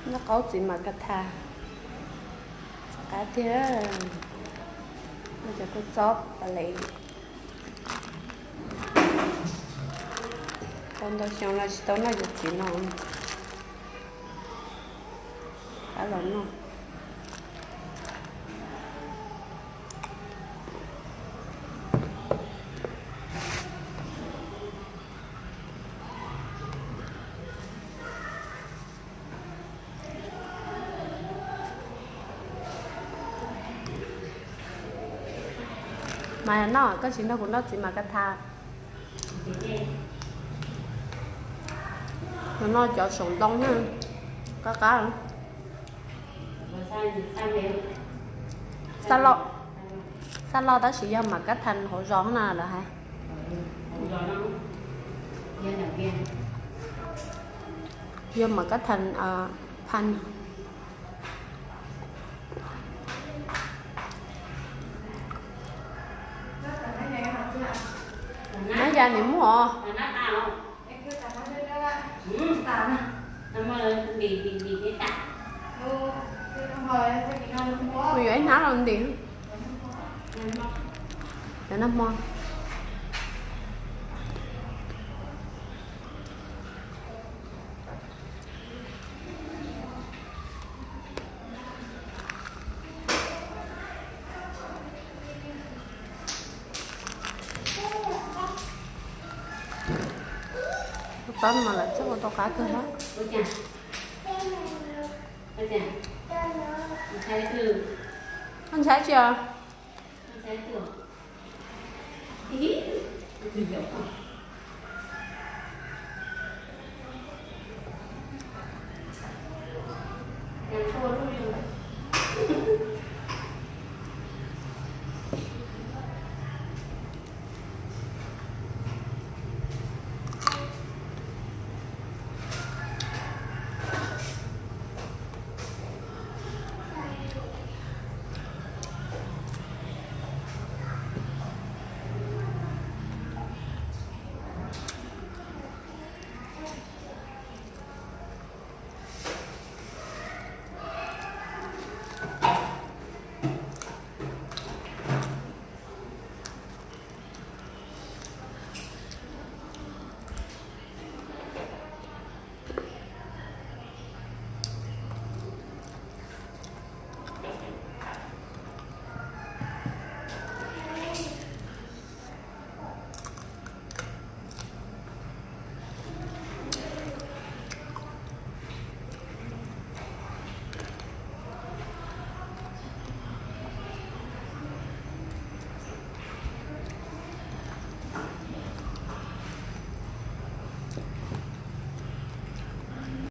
Noj qaub txiv mas ka tha, qab tiag. Noj cov kua txob pas les. Tau ntau xyoo no tsis tau noj cov txiv no, qab los noj. Mas yog noj, koj tsis nrog kuv noj txiv mas ka tha. Noj cov saum ntoo na, qab qab. Xab loj, xab loj tab sis yog mas kab thas hauv zos na lawv hais. Yog mas kab thas pha. Nab ya nim muaj os. Kuv yuav ib hnab los ntim. Cov nag hmo. Tus txob no mas lawv txawj ua tau qab kawg na. Koj ntshai tsis os?